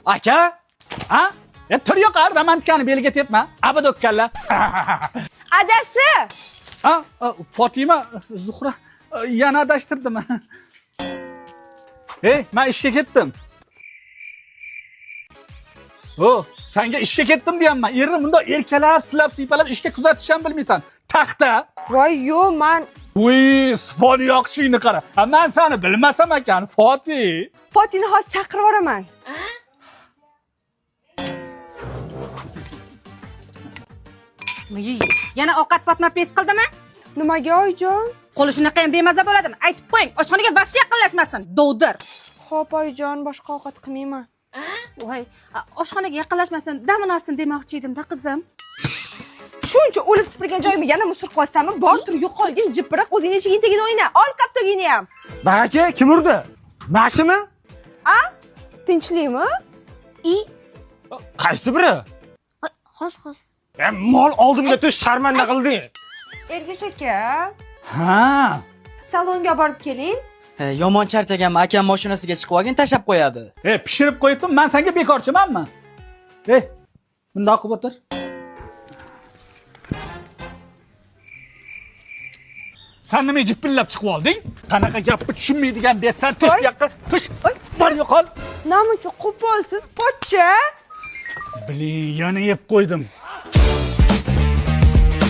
Aka, Ha? E tur yo'qar, romantikani belga tepma. Abadokkalla. Adasi! Ha, Fotima, Zuhra yana adashtirdim. Ey, men ishga ketdim. O, sanga ishga ketdim deyapman. Erni bundoq erkalab, silab, siypalab ishga kuzatish ham bilmaysan. Taxta. Voy, yo'q, man Uy, sifon yoqishingni qara. Ha, men seni bilmasam ekan, Foti. Fotini hozir chaqirib yuboraman. Uy, yana ovqat patma pes qildimi? Nimaga, oyijon? Qo'li shunaqa ham bemaza bo'ladimi? Aytib qo'ying, oshxonaga vafsha yaqinlashmasin. Dovdir. Xo'p, oyijon, boshqa ovqat qilmayman. Voy, oshxonaga yaqinlashmasin, damini olsin demoqchi edim-da qizim. Shuncha o'lib supurgan joyimga yana musor qo'ysanmi? Bor tur yo'qolgin, jipiriq, o'zingni eshiging tagida o'yna. Ol koptogingni ham. Aka, kim urdi? Mashimi? A? Tinchlikmi? I Qaysi biri? Hozir hozir. E, mol oldimga tush, sharmanda qilding. Ergash aka, Ha. salonga borib keling. Yomon charchaganman, akam mashinasiga chiqib olgin, tashlab qo'yadi. E, pishirib qo'yibdim. Men senga bekorchimanmi? Ey, bundoq qilib o'tir. Sen nima jipillab chiqib olding? Qanaqa gapni tushunmaydigan besan, tush bu yoqqa, tush. Bor yo'qol. Namuncha qo'polsiz, pochcha? Blin, yana yeb qo'ydim.